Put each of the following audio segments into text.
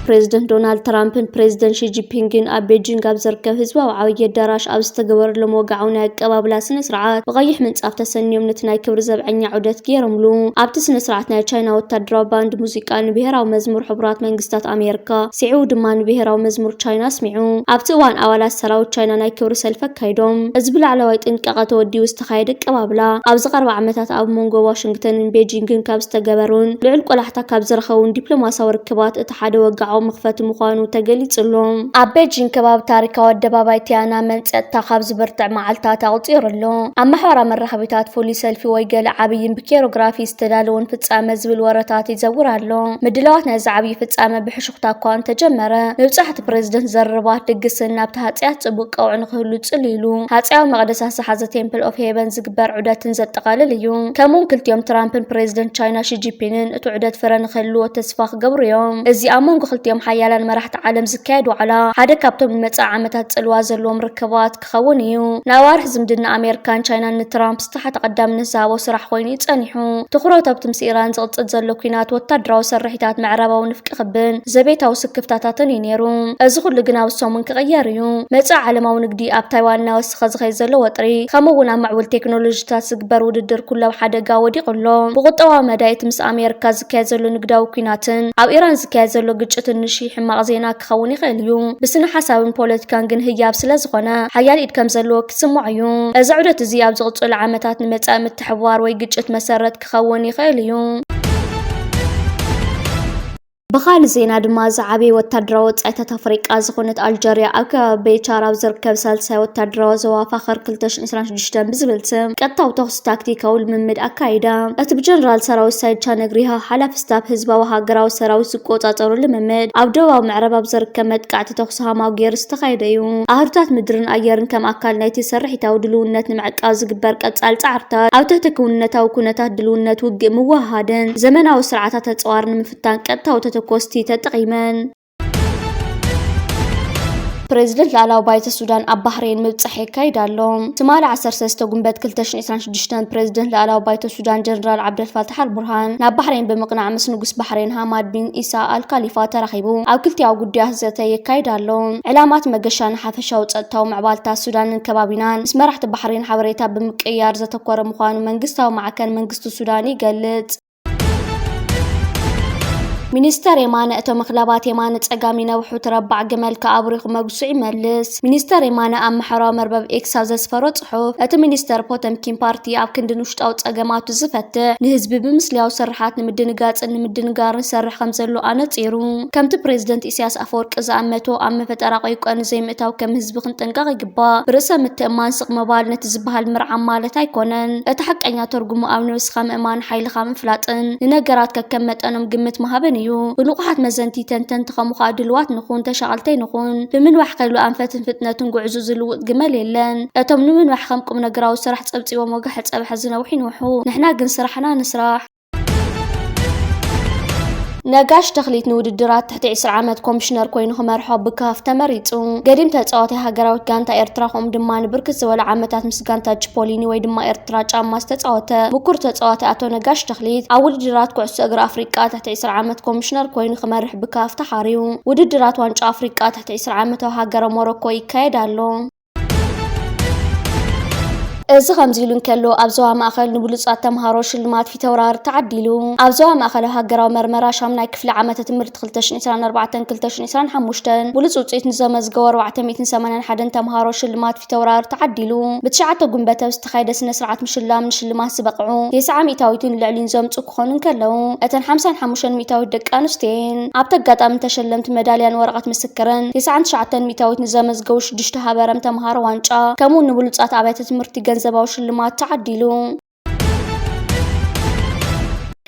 ፕሬዚደንት ዶናልድ ትራምፕን ፕሬዚደንት ሺ ጂንፒንግን ኣብ ቤጂንግ ኣብ ዝርከብ ህዝባዊ ዓብዪ ኣዳራሽ ኣብ ዝተገበረሎም ወግዓዊ ናይ ኣቀባብላ ስነ ስርዓት ብቐይሕ ምንጻፍ ተሰንዮም ነቲ ናይ ክብሪ ዘብዐኛ ዑደት ገይሮምሉ። ኣብቲ ስነ ስርዓት ናይ ቻይና ወታደራዊ ባንድ ሙዚቃ ንብሄራዊ መዝሙር ሕቡራት መንግስታት ኣሜሪካ ስዒቡ ድማ ንብሄራዊ መዝሙር ቻይና ኣስሚዑ። ኣብቲ እዋን ኣባላት ሰራዊት ቻይና ናይ ክብሪ ሰልፊ ኣካይዶም። እዚ ብላዕለዋይ ጥንቃቐ ተወዲኡ ዝተኻየደ ኣቀባብላ ኣብዚ ቀረባ ዓመታት ኣብ መንጎ ዋሽንግተንን ቤጂንግን ካብ ዝተገበሩን ልዑል ቆላሕታ ካብ ዝረኸቡን ዲፕሎማሲያዊ ርክባት እቲ ሓደ ወግዓዊ መኽፈቲ ምዃኑ ተገሊጹ ኣሎ። ኣብ ቤጂንግ ከባቢ ታሪካዊ ኣደባባይ ቲያናመን ጸጥታ ካብ ዝበርትዕ መዓልታት ኣቑጺሩ ኣሎ። ኣብ ማሕበራዊ መራኸቢታት ፍሉይ ሰልፊ ወይ ገለ ዓብይን ብኬሮግራፊ ዝተዳለወን ፍጻመ ዝብል ወረታት ይዘውር ኣሎ። ምድላዋት ናይዚ ዓብዪ ፍጻመ ብሕሹኽታ እኳ እንተጀመረ፣ ምብጻሕ እቲ ፕሬዚደንት ዘርባት ድግስን ናብቲ ሃጸያት ጽቡቕ ቀውዒ ንኽህሉ ጽልዩ ኢሉ ሃጸያዊ መቕደሳት ዝሓዘ ቴምፕል ኦፍ ሄቨን ዝግበር ዑደትን ዘጠቓልል እዩ። ከምኡውን ክልቲኦም ትራምፕን ፕሬዚደንት ቻይና ሺ ጂንፒንግን እቲ ዑደት ፍረ ንኽህልዎ ተስፋ ክገብሩ እዮም። እዚ ኣብ መንጎ ክልቲኦም ሓያላን መራሕቲ ዓለም ዝካየድ ዋዕላ ሓደ ካብቶም ንመጻኢ ዓመታት ጽልዋ ዘለዎም ርክባት ክኸውን እዩ። ንኣዋርሕ ዝምድና ኣሜሪካን ቻይናን ንትራምፕ ዝተሓተ ቀዳምነት ዝሃቦ ስራሕ ኮይኑ እዩ ጸኒሑ። ትኹረቱ ኣብቲ ምስ ኢራን ዝቕጽል ዘሎ ኲናት፣ ወታደራዊ ስርሒታት፣ ምዕራባዊ ንፍቀ ክብን ዘቤታዊ ስክፍታታትን እዩ ነይሩ። እዚ ኩሉ ግን ኣብዚ ሰሙን ክቕየር እዩ። መጻኢ ዓለማዊ ንግዲ ኣብ ታይዋን እናወሰኸ ዝኸይድ ዘሎ ወጥሪ፣ ከምኡ እውን ኣብ ምዕቡል ቴክኖሎጂታት ዝግበር ውድድር ኩሉ ኣብ ሓደጋ ወዲቑ ኣሎ። ብቁጠባዊ መዳይ እቲ ምስ ኣሜሪካ ዝካየድ ዘሎ ንግዳዊ ኲናትን ኣብ ኢራን ዝካየድ ዘሎ ግጭትን ንሺ ሕማቕ ዜና ክኸውን ይኽእል እዩ። ብስነ ሓሳብን ፖለቲካን ግን ህያብ ስለ ዝኾነ ሓያል ኢድ ከም ዘለዎ ክስምዖ እዩ። እዚ ዑደት እዚ ኣብ ዝቕጽሉ ዓመታት ንመጻኢ ምትሕብባር ወይ ግጭት መሰረት ክኸውን ይኽእል እዩ። ብኻልእ ዜና ድማ ዝዓበየ ወታደራዊ ወጻኢታት ኣፍሪቃ ዝኾነት ኣልጀርያ ኣብ ከባቢ ቤቻር ኣብ ዝርከብ ሳልሳይ ወታደራዊ ዞባ ፋኸር ክልተ ሽሕን ዕስራን ሽዱሽተን ብዝብል ስም ቀጥታዊ ተኹሲ ታክቲካዊ ልምምድ ኣካይዳ። እቲ ብጀነራል ሰራዊት ሳይድ ቻነግሪሃ ሓላፊ ስታፍ ህዝባዊ ሃገራዊ ሰራዊት ዝቆጻጸሩ ልምምድ ኣብ ደቡባዊ ምዕራብ ኣብ ዝርከብ መጥቃዕቲ ተኹሲ ሃማው ገይሩ ዝተኻየደ እዩ። ኣህዱታት ምድርን ኣየርን ከም ኣካል ናይቲ ስርሒታዊ ድልውነት ንምዕቃብ ዝግበር ቀጻሊ ጻዕርታት ኣብ ትሕቲ ክውንነታዊ ኩነታት ድልውነት ውግእ ምውህሃድን ዘመናዊ ስርዓታት ኣጽዋር ንምፍታን ቀጥታዊ ተተኮስቲ ተጠቒመን። ፕሬዚደንት ላዕላዊ ባይቶ ሱዳን ኣብ ባህሬን ምብጻሕ የካይድ ኣሎ። ትማሊ ዓሰርተ ሰለስተ ጉንበት ክልተ ሽሕን ዕስራን ሽዱሽተን ፕሬዚደንት ላዕላዊ ባይቶ ሱዳን ጀነራል ዓብደልፋታሕ ኣልቡርሃን ናብ ባህሬን ብምቕናዕ ምስ ንጉስ ባህሬን ሃማድ ቢን ኢሳ ኣልካሊፋ ተራኺቡ ኣብ ክልቲኣዊ ጉዳያት ዘተ የካይድ ኣሎ። ዕላማ እቲ መገሻ ንሓፈሻዊ ጸጥታዊ ምዕባልታት ሱዳንን ከባቢናን ምስ መራሕቲ ባህሬን ሓበሬታ ብምቅይያር ዘተኮረ ምዃኑ መንግስታዊ ማዕከን መንግስቲ ሱዳን ይገልጽ። ሚኒስተር የማነ እቶም ኣኽላባት የማነ ጸጋም ይነብሑ፣ ተረባዕ ገመል ከኣ ኣብሪኹ መጉስዑ ይመልስ። ሚኒስተር የማነ ኣብ ማሕበራዊ መርበብ ኤክስ ኣብ ዘስፈሮ ጽሑፍ፣ እቲ ሚኒስተር ፖተምኪን ፓርቲ ኣብ ክንዲ ንውሽጣዊ ጸገማቱ ዝፈትሕ፣ ንህዝቢ ብምስልያዊ ስርሓት ንምድንጋጽን ንምድንጋርን ይሰርሕ ከም ዘሎ ኣነጺሩ። ከምቲ ፕሬዚደንት ኢሳያስ ኣፈወርቂ ዝኣመቶ ኣብ መፈጠራ ቆይቆ ንዘይምእታው ከም ህዝቢ ክንጥንቀቕ ይግባእ። ብርእሰ ምትእምማን ስቕ ምባል ነቲ ዝበሃል ምርዓም ማለት ኣይኮነን። እቲ ሓቀኛ ትርጉሙ ኣብ ነብስኻ ምእማን ሓይልኻ ምፍላጥን ንነገራት ከከም መጠኖም ግምት ምሃብን እዩ። ብንቑሓት መዘንቲ ተንተንቲ ከምኡ ኸኣ ድልዋት ንኹን፣ ተሻቐልቲ ኣይንኹን። ብምንዋሕ ከይብሉ ኣንፈትን ፍጥነትን ጉዕዞ ዝልውጥ ግመል የለን። እቶም ንምንዋሕ ከም ቁም ነገራዊ ስራሕ ጸብጺቦም ወጋሕ ጸብሐ ዝነውሑ ይንውሑ። ንሕና ግን ስራሕና ንስራሕ። ነጋሽ ተኽሊት ንውድድራት ትሕቲ ዕስራ ዓመት ኮሚሽነር ኮይኑ ክመርሖ ብካፍ ተመሪጹ። ገዲም ተጻዋታይ ሃገራዊት ጋንታ ኤርትራ ከምኡ ድማ ንብርክት ዝበሉ ዓመታት ምስ ጋንታ ቺፖሊኒ ወይ ድማ ኤርትራ ጫማ ዝተጻወተ ምኩር ተጻዋታይ ኣቶ ነጋሽ ተኽሊት ኣብ ውድድራት ኩዕሶ እግሪ ኣፍሪቃ ትሕቲ ዕስራ ዓመት ኮሚሽነር ኮይኑ ክመርሕ ብካፍ ተሓርዩ። ውድድራት ዋንጫ ኣፍሪቃ ትሕቲ ዕስራ ዓመታዊ ሃገረ ሞሮኮ ይካየድ ኣሎ። እዚ ከምዚ ኢሉ እንከሎ፣ ኣብ ዞባ ማእኸል ንብሉጻት ተምሃሮ ሽልማት ፊተውራሪ ተዓዲሉ። ኣብ ዞባ ማእኸላዊ ሃገራዊ መርመራ ሻምናይ ክፍሊ ዓመተ ትምህርቲ ክልተ ሽሕን ዕስራን ኣርባዕተን ክልተ ሽሕን ዕስራን ሓሙሽተን ብሉጽ ውጽኢት ንዘመዝገቡ ኣርባዕተ ሚእትን ሰማንያን ሓደን ተምሃሮ ሽልማት ፊተውራሪ ተዓዲሉ። ብትሽዓተ ጉንበት ኣብ ዝተኻየደ ስነ ስርዓት ምሽላም ንሽልማት ዝበቕዑ ተስዓ ሚእታዊትን ልዕሊኡን ዘምጽኡ ክኾኑ እንከለዉ፣ እተን ሓምሳን ሓሙሽተን ሚእታዊት ደቂ ኣንስትዮ እየን። ኣብቲ ኣጋጣሚ ተሸለምቲ መዳልያን ወረቐት ምስክርን፣ ተስዓን ትሽዓተን ሚእታዊት ንዘመዝገቡ ሽዱሽተ ሃበረም ተምሃሮ ዋንጫ፣ ከምኡ ንብሉጻት ኣብያተ ትምህርቲ ገንዘባዊ ሽልማት ተዓዲሉ።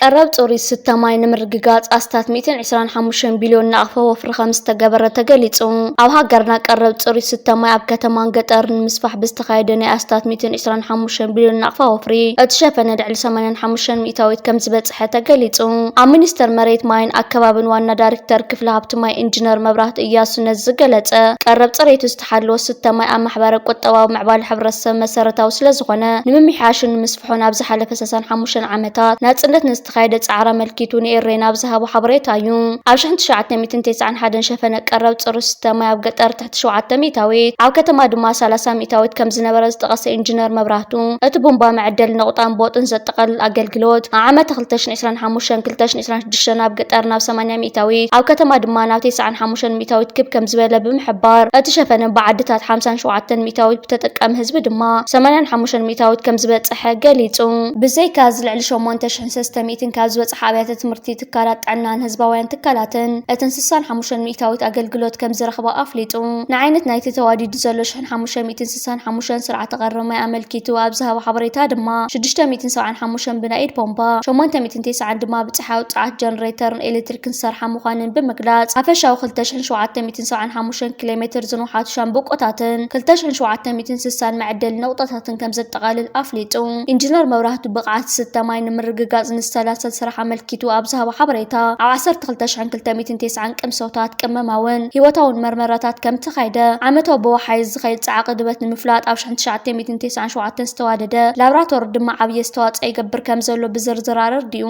ቀረብ ጽሩይ ዝስተ ማይ ንምርግጋጽ ኣስታት ሚእትን ዕስራን ሓሙሽተን ቢልዮን ናቕፋ ወፍሪ ከም ዝተገበረ ተገሊጹ። ኣብ ሃገርና ቀረብ ጽሩይ ዝስተ ማይ ኣብ ከተማን ገጠርን ንምስፋሕ ብዝተኻየደ ናይ ኣስታት ሚእትን ዕስራን ሓሙሽተን ቢልዮን ናቕፋ ወፍሪ፣ እቲ ሸፈነ ልዕሊ ሰማንያን ሓሙሽተን ሚእታዊት ከም ዝበጽሐ ተገሊጹ። ኣብ ሚኒስቴር መሬት ማይን ኣከባብን ዋና ዳይሬክተር ክፍሊ ሃብቲ ማይ ኢንጂነር መብራህቱ እያሱ ነዚ ዝገለጸ፣ ቀረብ ጽሬቱ ዝተሓለወ ዝስተ ማይ ኣብ ማሕበረ ቁጠባዊ ምዕባለ ሕብረተሰብ መሰረታዊ ስለ ዝኾነ፣ ንምምሕያሽን ንምስፍሖን ኣብ ዝሓለፈ ሰሳን ሓሙሽተን ዓመታት ናጽነት ነዚ ዝተኻየደ ጻዕሪ ኣመልኪቱ ንኤሬና ኣብ ዝሃቦ ሓበሬታ እዩ። ኣብ ሸሕን ትሽዓተ ሚእትን ተስዓን ሓደን ሸፈነ ቀረብ ጽሩይ ዝስተ ማይ ኣብ ገጠር ትሕቲ ሸውዓተ ሚእታዊት፣ ኣብ ከተማ ድማ ሰላሳ ሚእታዊት ከም ዝነበረ ዝጠቐሰ ኢንጂነር መብራህቱ፣ እቲ ቡምባ መዐደሊ ነቑጣን ቦጥን ዘጠቓልል ኣገልግሎት ንዓመተ ክልተ ሽሕን ዕስራን ሓሙሽተን ክልተ ሽሕን ዕስራን ሽዱሽተን ኣብ ገጠር ናብ ሰማንያ ሚእታዊት፣ ኣብ ከተማ ድማ ናብ ተስዓን ሓሙሽተን ሚእታዊት ክብ ከም ዝበለ ብምሕባር፣ እቲ ሸፈነ ብዓድታት ሓምሳን ሸውዓተን ሚእታዊት፣ ብተጠቃሚ ህዝቢ ድማ ሰማንያን ሓሙሽተን ሚእታዊት ከም ዝበጽሐ ገሊጹ። ብዘይካ እዚ፣ ልዕሊ ሸሞንተ ሽሕን ሰለስተ ሚእትን ካብ ዝበጽሓ ኣብያተ ትምህርቲ፣ ትካላት ጥዕናን ህዝባውያን ትካላትን እተን ስሳን ሓሙሽተን ሚእታዊት ኣገልግሎት ከም ዝረኽባ ኣፍሊጡ። ንዓይነት ናይቲ ተዋዲዱ ዘሎ ሽሕን ሓሙሽተ ሚእትን ስሳን ሓሙሽተን ስርዓተ ቀረብ ማይ ኣመልኪቱ ኣብ ዝሃቦ ሓበሬታ ድማ፣ ሽዱሽተ ሚእትን ሰብዓን ሓሙሽተን ብናይ ኢድ ፖምባ፣ ሸሞንተ ሚእትን ተስዓን ድማ ብጸሓያዊ ጸዓት ጀነሬተርን ኤሌክትሪክን ዝሰርሓ ምዃነን ብምግላጽ፣ ሓፈሻዊ ክልተ ሽሕን ሸውዓተ ሚእትን ሰብዓን ሓሙሽተን ኪሎ ሜትር ዝንውሓቱ ሻምብቆታትን ክልተ ሽሕን ሸውዓተ ሚእትን ስሳን መዐደሊ ነቑጣታትን ከም ዘጠቓልል ኣፍሊጡ። ኢንጂነር መብራህቱ፣ ብቕዓት ዝስተ ማይ ንምርግጋጽ ንዝሰላሰል ስራሕ ኣመልኪቱ ኣብ ዝሃቦ ሓበሬታ፣ ኣብ ዓሰርተ ክልተ ሽሕን ክልተ ሚእትን ተስዓን ቅምሶታት ቅመማውን ህይወታውን መርመራታት ከም ተኻይደ፣ ዓመታዊ ብወሓይ ዝኸይድ ጻዕቂ ድበት ንምፍላጥ ኣብ ሽሕን ትሽዓተ ሚእትን ተስዓን ሸውዓተን ዝተዋደደ ላብራቶሪ ድማ ዓብዪ ኣስተዋጽኦ ይገብር ከም ዘሎ ብዝርዝር ኣረዲኡ።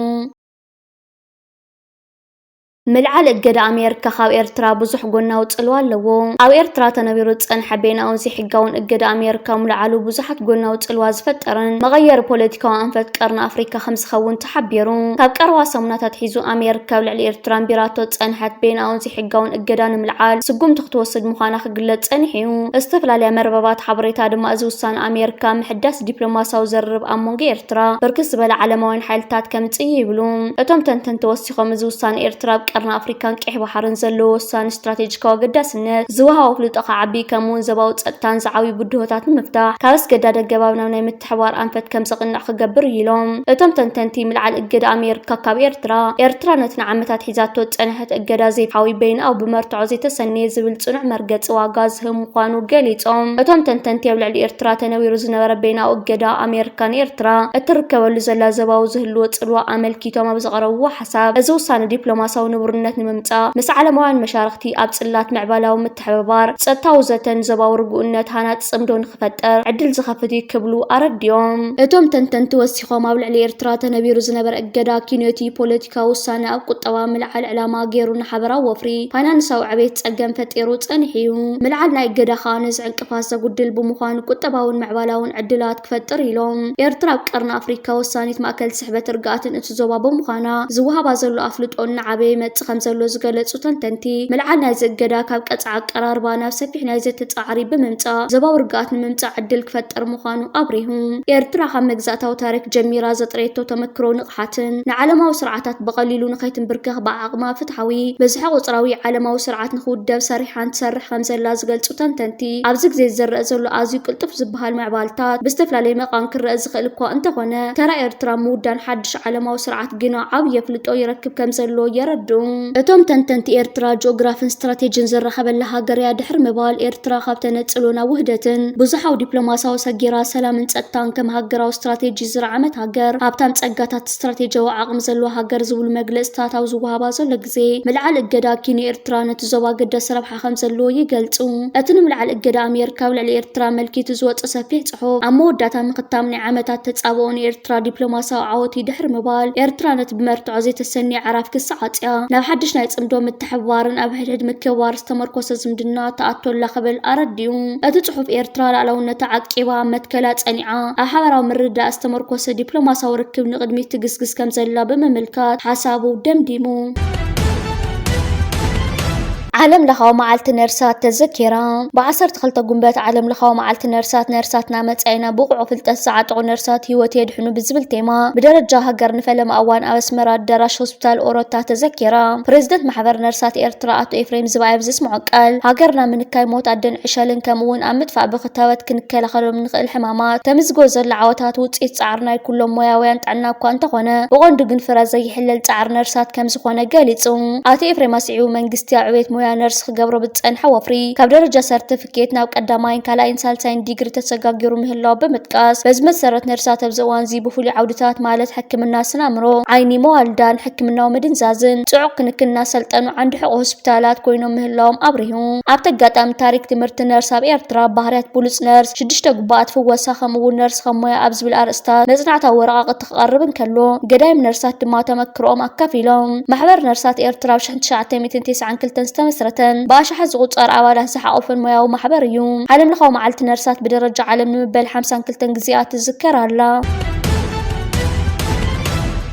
ምልዓል እገዳ ኣሜሪካ ካብ ኤርትራ ብዙሕ ጎናዊ ጽልዋ ኣለዎ። ኣብ ኤርትራ ተነቢሩ ዝጸንሐ በይናውን ዘይሕጋውን እገዳ ኣሜሪካ ምልዓሉ ብዙሓት ጎናዊ ጽልዋ ዝፈጠረን መቐየሪ ፖለቲካዊ ኣንፈት ቀርኒ ኣፍሪካ ከም ዝኸውን ተሓቢሩ። ካብ ቀረባ ሰሙናት ኣትሒዙ ኣሜሪካ ኣብ ልዕሊ ኤርትራ ኣንቢራቶ ዝጸንሐት በይናውን ዘይሕጋውን እገዳ ንምልዓል ስጉምቲ ክትወስድ ምዃና ክግለጽ ጸኒሑ እዩ። ዝተፈላለያ መርበባት ሓበሬታ ድማ እዚ ውሳነ ኣሜሪካ ምሕዳስ ዲፕሎማሲያዊ ዘርርብ ኣብ መንጎ ኤርትራ ብርክት ዝበለ ዓለማውያን ሓይልታት ከምጽእ እዩ ይብሉ። እቶም ተንተንቲ ወሲኾም፣ እዚ ውሳነ ኤርትራ ኣብ ቀርኒ ኣፍሪካን ቀይሕ ባሕርን ዘለዎ ወሳኒ ስትራቴጂካዊ ኣገዳስነት፣ ዝወሃቦ ኣፍልጦ ክዓቢ፣ ከምኡውን ዞባዊ ጸጥታን ዝዓብዩ ብድሆታት ንምፍታሕ ካብ ኣስገዳዲ ኣገባብ ናብ ናይ ምትሕብባር ኣንፈት ከም ዘቕንዕ ክገብር እዩ ኢሎም። እቶም ተንተንቲ፣ ምልዓል እገዳ ኣሜሪካ ካብ ኤርትራ፣ ኤርትራ ነቲ ንዓመታት ሒዛቶ ዝጸንሐት እገዳ ዘይፍትሓዊ፣ በይንኣዊ፣ ብመርትዖ ዘይተሰነየ ዝብል ጽኑዕ መርገጺ ዋጋ ዝህብ ምዃኑ ገሊጾም። እቶም ተንተንቲ፣ ኣብ ልዕሊ ኤርትራ ተነቢሩ ዝነበረ በይናዊ እገዳ ኣሜሪካ ንኤርትራ እትርከበሉ ዘላ ዞባዊ ዝህልዎ ጽልዋ ኣመልኪቶም ኣብ ዘቕረብዎ ሓሳብ፣ እዚ ውሳነ ዲፕሎማሲያዊ ንቡርነት ንምምጻእ፣ ምስ ዓለማውያን መሻርኽቲ ኣብ ጽላት ምዕባላዊ ምትሕብባር፣ ጸጥታዊ ዘተን ዞባዊ ርግኡነት ሃናጺ ጽምዶ ንኽፈጥር ዕድል ዝኸፍት እዩ ክብሉ ኣረዲኦም። እቶም ተንተንቲ ወሲኾም፣ ኣብ ልዕሊ ኤርትራ ተነቢሩ ዝነበረ እገዳ ኪንዮቲ ፖለቲካዊ ውሳነ ኣብ ቁጠባ ምልዓል ዕላማ ገይሩ ንሓበራዊ ወፍሪ ፋይናንሳዊ ዕቤት ጸገም ፈጢሩ ጸኒሑ እዩ። ምልዓል ናይ እገዳ ከኣ ነዚ ዕንቅፋት ዘጉድል ብምዃኑ ቁጠባውን ምዕባላውን ዕድላት ክፈጥር ኢሎም። ኤርትራ ኣብ ቀርኒ ኣፍሪካ ወሳኒት ማእከል ስሕበት ርግኣትን እቲ ዞባ ብምዃና ዝወሃባ ዘሎ ኣፍልጦ እናዓበየ ይመጽእ ከም ዘሎ ዝገለጹ ተንተንቲ፣ ምልዓል ናይዚ እገዳ ካብ ቀጻ ኣቀራርባ ናብ ሰፊሕ ናይ ዘተ ጻዕሪ ብምምጻእ ዞባዊ ርግኣት ንምምጻእ ዕድል ክፈጥር ምዃኑ ኣብሪሁ። ኤርትራ ካብ መግዛእታዊ ታሪኽ ጀሚራ ዘጥረየቶ ተመክሮ ንቕሓትን ንዓለማዊ ስርዓታት ብቐሊሉ ንኸይትንብርከኽ ብዓቕማ ፍትሓዊ ብዝሒ ቁጽራዊ ዓለማዊ ስርዓት ንኽውደብ ሰሪሓን ትሰርሕ ከም ዘላ ዝገልጹ ተንተንቲ፣ ኣብዚ ግዜ ዝረኣ ዘሎ ኣዝዩ ቅልጡፍ ዝበሃል ምዕባልታት ብዝተፈላለየ መቓን ክረአ ዝኽእል እኳ እንተኾነ፣ ተራ ኤርትራ ምውዳን ሓድሽ ዓለማዊ ስርዓት ግና ዓብዪ ኣፍልጦ ይረክብ ከም ዘሎ የረድኡ። እቶም ተንተንቲ፣ ኤርትራ ጂኦግራፍን ስትራቴጂን ዝራኸበላ ሃገር እያ ድሕሪ ምባል፣ ኤርትራ ካብ ተነጽሎ ናብ ውህደትን ብዙሓዊ ዲፕሎማሲያዊ ሰጊራ ሰላምን ጸጥታን ከም ሃገራዊ ስትራቴጂ ዝረዓመት ሃገር፣ ሃብታም ጸጋታት ስትራቴጂያዊ ዓቕሚ ዘለዋ ሃገር ዝብሉ መግለጽታት ኣብ ዝወሃባ ዘሎ ግዜ፣ ምልዓል እገዳ ኪንዮ ኤርትራ ነቲ ዞባ ግደስ ረብሓ ከም ዘለዎ ይገልጹ። እቲ ንምልዓል እገዳ ኣሜሪካ ኣብ ልዕሊ ኤርትራ ኣመልኪቱ ዝወጸ ሰፊሕ ጽሑፍ፣ ኣብ መወዳእታ ምኽታም ናይ ዓመታት ተጻብኦ ንኤርትራ ዲፕሎማሲያዊ ዓወት እዩ ድሕሪ ምባል፣ ኤርትራ ነቲ ብመርትዖ ዘይተሰንየ ዕራፍ ክሰዓጽያ፣ ናብ ሓድሽ ናይ ጽምዶ ምትሕብባርን ኣብ ሕድሕድ ምክብባር ዝተመርኮሰ ዝምድና ትኣቱ ኣላ ክብል ኣረዲኡ። እቲ ጽሑፍ፣ ኤርትራ ልኣላውነታ ዓቂባ፣ ኣብ መትከላ ጸኒዓ፣ ኣብ ሓባራዊ ምርድዳእ ዝተመርኮሰ ዲፕሎማሲያዊ ርክብ ንቕድሚት ትግስግስ ከም ዘላ ብምምልካት ሓሳቡ ደምዲሙ። ዓለም ለኻዊ መዓልቲ ነርሳት ተዘኪራ። ብ ዓሰርተ ክልተ ጉንበት ዓለም ለኻዊ መዓልቲ ነርሳት፣ ነርሳትና መጻኢና፣ ብቑዕ ፍልጠት ዝዓጠቑ ነርሳት ህይወት የድሕኑ ብዝብል ቴማ ብደረጃ ሃገር ንፈለማ እዋን ኣብ ኣስመራ ኣዳራሽ ሆስፒታል ኦሮታ ተዘኪራ። ፕሬዝደንት ማሕበር ነርሳት ኤርትራ ኣቶ ኤፍሬም ዝብኢ ኣብ ዘስምዖ ቃል፣ ሃገርና ምንካይ ሞት ኣደን ዕሸልን ከምኡ እውን ኣብ ምጥፋእ ብክታበት ክንከላኸሎም ንኽእል ሕማማት ተምዝግቦ ዘላ ዓወታት ውፅኢት ጻዕሪ ናይ ኩሎም ሞያውያን ጥዕና እኳ እንተኾነ፣ ብቐንዱ ግን ፍረ ዘይሕለል ጻዕሪ ነርሳት ከም ዝኾነ ገሊጹ። ኣቶ ኤፍሬም ኣስዒቡ፣ መንግስቲ ኣብ ዕቤት ሞያ ነርስ ክገብሮ ብዝጸንሐ ወፍሪ ካብ ደረጃ ሰርቲፊኬት ናብ ቀዳማይን ካልኣይን ሳልሳይን ዲግሪ ተሰጋጊሩ ምህላው ብምጥቃስ፣ በዚ መሰረት ነርሳት ኣብዚ እዋን እዚ ብፍሉይ ዓውድታት ማለት ሕክምና ስነ ኣእምሮ፣ ዓይኒ፣ መዋልዳን ሕክምናዊ ምድንዛዝን ጽዑቕ ክንክን እናሰልጠኑ ዓንዲ ሕቖ ሆስፒታላት ኮይኖም ምህላዎም ኣብሪሁ። ኣብቲ ኣጋጣሚ ታሪክ ትምህርቲ ነርስ ኣብ ኤርትራ፣ ባህርያት ብሉጽ ነርስ፣ ሽዱሽተ ግቡኣት ፍወሳ ከምኡ እውን ነርስ ከም ሞያ ኣብ ዝብል ኣርእስታት መጽናዕታዊ ወረቓቕቲ ክቐርብ እንከሎ፣ ገዳይም ነርሳት ድማ ተመክሮኦም ኣካፊሎም። ማሕበር ነርሳት ኤርትራ ኣብ ሽሕን ትሽዓተ ሚእትን ተስዓን ክልተን ዝተመስረተን ብኣሽሓት ዝቑጸር ኣባላት ዝሓቖፈን ሞያዊ ማሕበር እዩ። ዓለምለኻዊ መዓልቲ ነርሳት ብደረጃ ዓለም ንምበል ሓምሳን ክልተን ግዜኣ ትዝከር ኣላ።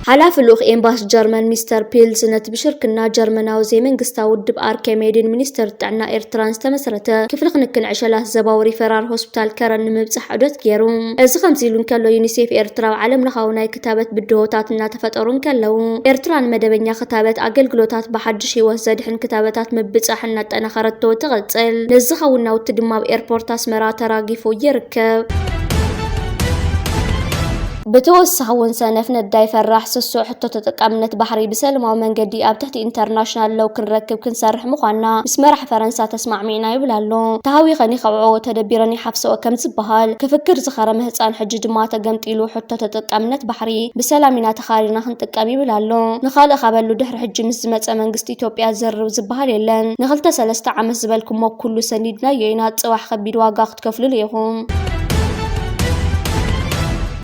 ሓላፊ ልኡኽ ኤምባሲ ጀርመን ሚስተር ፒልዝ ነቲ ብሽርክና ጀርመናዊ ዘይመንግስታዊ ውድብ ኣርኬሜድን ሚኒስቴር ጥዕና ኤርትራን ዝተመስረተ ክፍሊ ክንክን ዕሸላት ዘባዊ ሪፈራል ሆስፒታል ከረን ንምብጻሕ ዑደት ገይሩ። እዚ ከምዚ ኢሉ እንከሎ፣ ዩኒሴፍ ኤርትራ ኣብ ዓለምለኻዊ ናይ ክታበት ብድሆታት እናተፈጠሩ እንከለዉ፣ ኤርትራ ንመደበኛ ክታበት ኣገልግሎታት ብሓድሽ ህይወት ዘድሕን ክታበታት ምብጻሕ እናጠናኸረቶ ትቕጽል። ነዚ ዝኸውን ናውቲ ድማ ኣብ ኤርፖርት ኣስመራ ተራጊፉ ይርከብ። ብተወሳኺ እውን ሰነፍ ነዳይ ፈራሕ ስሱዕ ሕቶ ተጠቃምነት ባሕሪ ብሰላማዊ መንገዲ ኣብ ትሕቲ ኢንተርናሽናል ሎው ክንረክብ ክንሰርሕ ምዃንና ምስ መራሕ ፈረንሳ ተስማዕሚዕና ይብል ኣሎ። ተሃዊኸን ይኸብዖ፣ ተደቢረን ይሓፍሰኦ ከም ዝበሃል፣ ክፍክር ዝኸረመ ህፃን ሕጂ ድማ ተገምጢሉ ሕቶ ተጠቃምነት ባሕሪ ብሰላም ኢና ተኻሪርና ክንጥቀም ይብል ኣሎ። ንኻልእ ካበሉ ድሕሪ ሕጂ ምስ ዝመፀ መንግስቲ ኢትዮጵያ ዘርብ ዝበሃል የለን። ንክልተ ሰለስተ ዓመት ዝበልኩሞ ኩሉ ሰኒድናዮ ኢና፣ ፅባሕ ከቢድ ዋጋ ክትከፍሉሉ ኢኹም።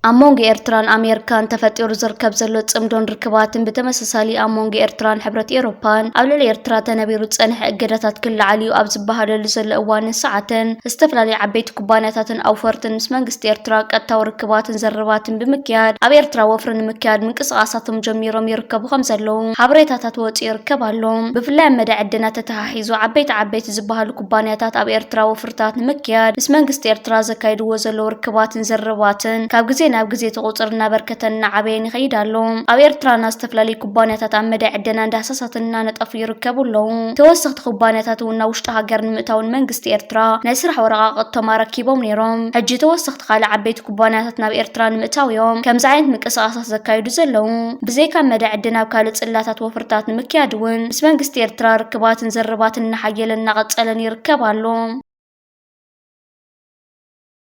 ኣብ መንጎ ኤርትራን ኣሜሪካን ተፈጢሩ ዝርከብ ዘሎ ጽምዶን ርክባትን፣ ብተመሳሳሊ ኣብ መንጎ ኤርትራን ሕብረት ኤውሮፓን ኣብ ልዕሊ ኤርትራ ተነቢሩ ዝጸንሐ እገዳታት ክለዓል እዩ ኣብ ዝበሃለሉ ዘሎ እዋንን ሰዓትን፣ ዝተፈላለዩ ዓበይቲ ኩባንያታትን ኣውፈርትን ምስ መንግስቲ ኤርትራ ቀጥታዊ ርክባትን ዘረባትን ብምክያድ፣ ኣብ ኤርትራ ወፍሪ ንምክያድ ምንቅስቓሳቶም ጀሚሮም ይርከቡ ከም ዘለዉ ሓበሬታታት ወጺኡ ይርከብ ኣሎ። ብፍላይ ኣብ መዳይ ዕደና ተተሓሒዙ፣ ዓበይቲ ዓበይቲ ዝበሃሉ ኩባንያታት ኣብ ኤርትራ ወፍርታት ንምክያድ ምስ መንግስቲ ኤርትራ ዘካይድዎ ዘለዉ ርክባትን ዘረባትን ካብ ግዜ ናብ ግዜ እቲ ቁጽሪ እናበርከተን እናዓበየን ይኸይድ ኣሎ። ኣብ ኤርትራና ዝተፈላለዩ ኩባንያታት ኣብ መዳይ ዕደናን ዳህሳሳትን እናነጠፉ ይርከቡ ኣለዉ። ተወሰኽቲ ኩባንያታት እውን ናብ ውሽጢ ሃገር ንምእታው ንመንግስቲ ኤርትራ ናይ ስራሕ ወረቓቕቶም ኣረኪቦም ነይሮም። ሕጂ ተወሰኽቲ ካልእ ዓበይቲ ኩባንያታት ናብ ኤርትራ ንምእታው እዮም ከምዚ ዓይነት ምንቅስቓሳት ዘካይዱ ዘለዉ። ብዘይካ መዳይ ዕደና ኣብ ካልእ ጽላታት ወፍርታት ንምክያድ እውን ምስ መንግስቲ ኤርትራ ርክባትን ዘረባትን እናሓየለን እናቐጸለን ይርከብ ኣሎ።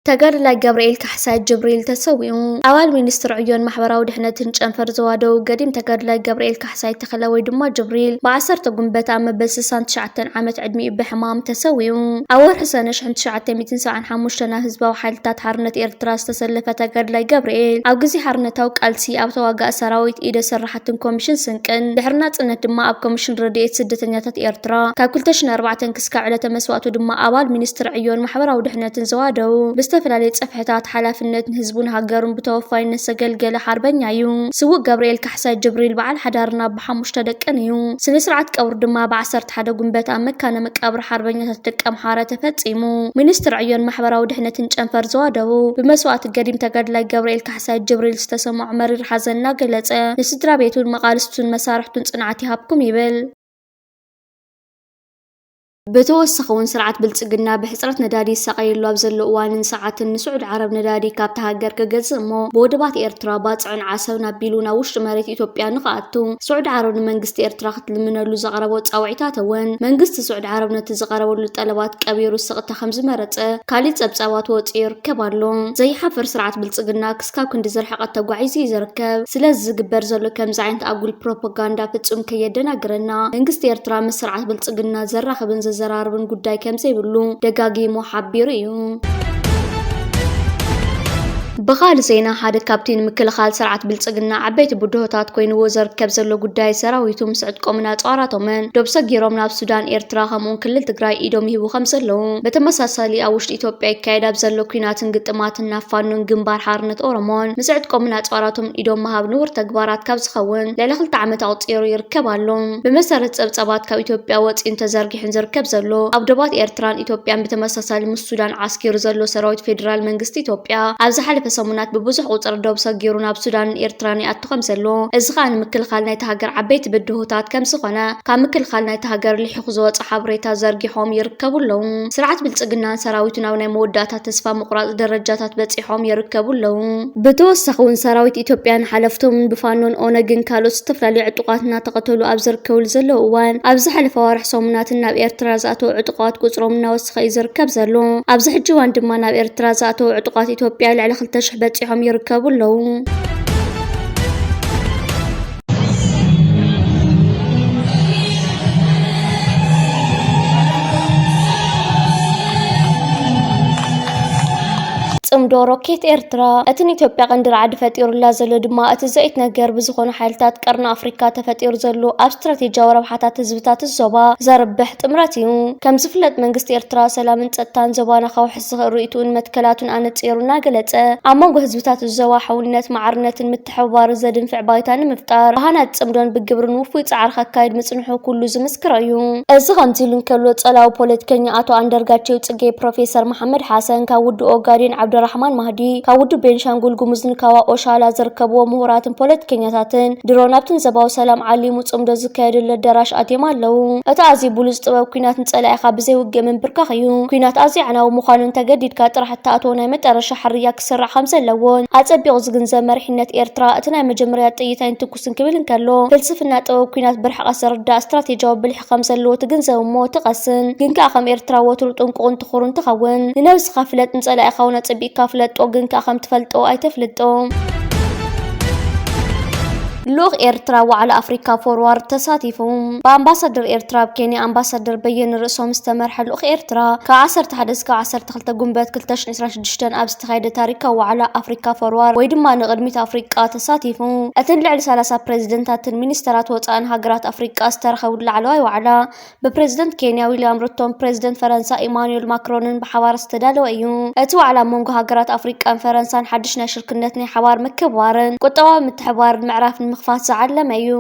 ተጋዳላይ ገብርኤል ካሕሳይ ጅብሪል ተሰዊኡ። ኣባል ሚኒስትሪ ዕዮን ማሕበራዊ ድሕነትን ጨንፈር ዘዋደው ገዲም ተጋዳላይ ገብርኤል ካሕሳይ ተኸለ ወይ ድማ ጅብሪል ብዓሰርተ ጉንበት ኣብ መበል ስሳን ትሽዓተን ዓመት ዕድሚኡ ብሕማም ተሰዊኡ። ኣብ ወርሒ ሰነ ሽሕን ትሽዓተ ሚእትን ሰብዓን ሓሙሽተን ኣብ ህዝባዊ ሓይልታት ሓርነት ኤርትራ ዝተሰለፈ ተጋዳላይ ገብርኤል፣ ኣብ ግዜ ሓርነታዊ ቃልሲ ኣብ ተዋጋእ ሰራዊት፣ ኢደ ሰራሕትን ኮሚሽን ስንቅን፣ ድሕሪ ናጽነት ድማ ኣብ ኮሚሽን ረድኤት ስደተኛታት ኤርትራ ካብ ክልተ ሽሕን ኣርባዕተን ክስካብ ዕለተ መስዋእቱ ድማ ኣባል ሚኒስትሪ ዕዮን ማሕበራዊ ድሕነትን ዘዋደው ብዝተፈላለየ ጽፍሕታት ሓላፍነት ንህዝቡን ሃገሩን ብተወፋይነት ዘገልገለ ሓርበኛ እዩ። ስዉእ ገብርኤል ካሕሳይ ጅብሪል በዓል ሓዳርን ኣቦ ሓሙሽተ ደቅን እዩ። ስነ ስርዓት ቀብሩ ድማ ብ ዓሰርተ ሓደ ጉንበት ኣብ መካነ መቃብር ሓርበኛታት ደቀምሓረ ተፈጺሙ። ሚኒስትሪ ዕዮን ማሕበራዊ ድሕነትን ጨንፈር ዘዋደቡ ብመስዋእቲ ገዲም ተጋዳላይ ገብርኤል ካሕሳይ ጅብሪል ዝተሰምዖ መሪር ሓዘን እናገለጸ፣ ንስድራ ቤቱን መቓልስቱን መሳርሕቱን ጽንዓት ይሃብኩም ይብል። ብተወሳኺ እውን ስርዓት ብልጽግና ብሕጽረት ነዳዲ ይሳቐየሉ ኣብ ዘሎ እዋንን ሰዓትን ንስዑድ ዓረብ ነዳዲ ካብታ ሃገር ክገዝእ እሞ ብወደባት ኤርትራ ባጽዕን ዓሰብን ኣቢሉ ናብ ውሽጢ መሬት ኢትዮጵያ ንኽኣቱ ስዑድ ዓረብ ንመንግስቲ ኤርትራ ክትልምነሉ ዘቕረቦ ጻውዒታት እውን መንግስቲ ስዑድ ዓረብ ነቲ ዝቐረበሉ ጠለባት ቀቢሩ ስቕታ ከም ዝመረጸ ካሊእ ጸብጻባት ወጺኡ ይርከብ ኣሎ። ዘይሓፍር ስርዓት ብልጽግና ክስካብ ክንዲ ዝረሓቐ ተጓዒዙ እዩ ዝርከብ። ስለዚ ዝግበር ዘሎ ከምዚ ዓይነት ኣጉል ፕሮፓጋንዳ ፍጹም ከየደናግረና፣ መንግስቲ ኤርትራ ምስ ስርዓት ብልጽግና ዘራኽብን ዘዘራርብን ጉዳይ ከም ዘይብሉ ደጋጊሙ ሓቢሩ እዩ። ብኻልእ ዜና፣ ሓደ ካብቲ ንምክልኻል ስርዓት ብልጽግና ዓበይቲ ብድሆታት ኮይንዎ ዘርከብ ዘሎ ጉዳይ፣ ሰራዊቱ ምስ ዕጥቆምን ኣጽዋራቶምን ዶብ ሰጊሮም ናብ ሱዳን፣ ኤርትራ ከምኡውን ክልል ትግራይ ኢዶም ይህቡ ከም ዘለዉ፣ በተመሳሳሊ ኣብ ውሽጢ ኢትዮጵያ ይካየድ ኣብ ዘሎ ኲናትን ግጥማትን ናብ ፋኖን ግንባር ሓርነት ኦሮሞን ምስ ዕጥቆምን ኣጽዋራቶም ኢዶም ምሃብ ንቡር ተግባራት ካብ ዝኸውን ልዕሊ ክልተ ዓመት ኣቑጺሩ ይርከብ ኣሎ። ብመሰረት ጸብጻባት ካብ ኢትዮጵያ ወጺኡን ተዘርጊሑን ዝርከብ ዘሎ፣ ኣብ ዶባት ኤርትራን ኢትዮጵያን ብተመሳሳሊ ምስ ሱዳን ዓስኪሩ ዘሎ ሰራዊት ፌደራል መንግስቲ ኢትዮጵያ፣ ኣብ ዝሓለፈ ሰሙናት ብብዙሕ ቁፅሪ ዶብ ሰጊሩ ናብ ሱዳንን ኤርትራን ይኣቱ ከም ዘሎ፣ እዚ ከዓ ንምክልኻል ናይቲ ሃገር ዓበይቲ ብድሆታት ከም ዝኾነ ካብ ምክልኻል ናይቲ ሃገር ልሒኹ ዝወፀ ሓበሬታ ዘርጊሖም ይርከቡ ኣለዉ። ስርዓት ብልፅግናን ሰራዊቱ ናብ ናይ መወዳእታ ተስፋ ምቑራፅ ደረጃታት በፂሖም ይርከቡ ኣለዉ። ብተወሳኺ እውን ሰራዊት ኢትዮጵያን ሓለፍቶምን ብፋኖን ኦነግን ካልኦት ዝተፈላለዩ ዕጡቓት እናተቐተሉ ኣብ ዝርከብሉ ዘለዉ እዋን፣ ኣብ ዝሓለፈ ኣዋርሕ ሰሙናትን ናብ ኤርትራ ዝኣተዉ ዕጡቓት ቁፅሮም እናወሰኸ እዩ ዝርከብ ዘሎ። ኣብዚ ሕጂ እዋን ድማ ናብ ኤርትራ ዝኣተዉ ዕጡቓት ኢትዮጵያ ልዕሊ ክልተ ሽሕ በፂሖም ይርከቡ ኣለዉ። ጽምዶ ሮኬት ኤርትራ፣ እቲ ንኢትዮጵያ ቀንዲ ራዕዲ ፈጢሩላ ዘሎ ድማ እቲ ዘይትነገር ብዝኾኑ ሓይልታት ቀርኒ ኣፍሪካ ተፈጢሩ ዘሎ ኣብ ስትራቴጂያዊ ረብሓታት ህዝብታት ዞባ ዘርብሕ ጥምረት እዩ። ከም ዝፍለጥ መንግስቲ ኤርትራ ሰላምን ጸጥታን ዞባና ከውሕስ ዝኽእል ርእይትኡን መትከላቱን ኣነጺሩ እናገለጸ፣ ኣብ መንጎ ህዝብታት ዞባ ሕውነት፣ ማዕርነትን ምትሕብባርን ዘድንፍዕ ባይታ ንምፍጣር ብሃናጺ ጽምዶን ብግብርን ውፉይ ጻዕሪ ከካይድ ምጽንሑ ኩሉ ዝምስክሮ እዩ። እዚ ከምዚ ኢሉ እንከሎ፣ ጸላዊ ፖለቲከኛ ኣቶ ኣንዳርጋቸው ጽጌ፣ ፕሮፌሰር መሓመድ ሓሰን፣ ካብ ውድብ ኦጋዴን ዓብደራሕማን ማህዲ፣ ካብ ውድብ ቤንሻንጉል ጉሙዝን ካብ ኦሻላ ዝርከብዎ ምሁራትን ፖለቲከኛታትን ድሮ ናብቲ ንዘባዊ ሰላም ዓሊሙ ጽምዶ ዝካየደሉ ኣዳራሽ ኣትዮም ኣለዉ። እቲ ኣዝዩ ብሉጽ ጥበብ ኲናት ንጸላኢኻ ብዘይ ውግእ ምንብርካኽ እዩ። ኲናት ኣዝዩ ኣዕናዊ ምዃኑን ተገዲድካ ጥራሕ እትኣትዎ ናይ መጨረሻ ሕርያ ክስራዕ ከም ዘለዎን ኣጸቢቑ ዝግንዘብ መሪሕነት ኤርትራ፣ እቲ ናይ መጀመርያ ጥይት ኣይንትኩስን ክብል እንከሎ፣ ፍልስፍና ጥበብ ኲናት ብርሕቐት ዝርዳእ ስትራቴጂያዊ ብልሒ ከም ዘለዎ ትግንዘብ እሞ ትቐስን። ግን ከኣ ከም ኤርትራ ወትሩ ጥንቁቕን ትኹርን ትኸውን። ንነብስኻ ፍለጥ፣ ንጸላኢኻ እውን ኣጸቢቕካ ፍለጦ፣ ግን ከኣ ከም ትፈልጦ ኣይተፍልጦ። ልኡኽ ኤርትራ ዋዕላ ኣፍሪካ ፎርዋርድ ተሳቲፉ። ብኣምባሳደር ኤርትራ ኣብ ኬንያ ኣምባሳደር በየነ ርእሶም ዝተመርሐ ልኡኽ ኤርትራ፣ ካብ ዓሰርተ ሓደ እስካብ ዓሰርተ ክልተ ጉንበት ክልተ ሽሕን ዕስራን ሽዱሽተን ኣብ ዝተኻየደ ታሪካዊ ዋዕላ ኣፍሪካ ፎርዋርድ ወይ ድማ ንቕድሚት ኣፍሪቃ ተሳቲፉ። እተን ልዕሊ ሰላሳ ፕሬዚደንታትን ሚኒስተራት ወፃእን ሃገራት ኣፍሪቃ ዝተረኸብሉ ላዕለዋይ ዋዕላ፣ ብፕሬዚደንት ኬንያ ዊልያም ሩቶን ፕሬዚደንት ፈረንሳ ኢማኑኤል ማክሮንን ብሓባር ዝተዳለወ እዩ። እቲ ዋዕላ ኣብ መንጎ ሃገራት ኣፍሪቃን ፈረንሳን ሓድሽ ናይ ሽርክነት ናይ ሓባር ምክብባርን ቁጠባዊ ምትሕብባርን ምዕራፍ ንምኽፋት ዝዓለመ እዩ።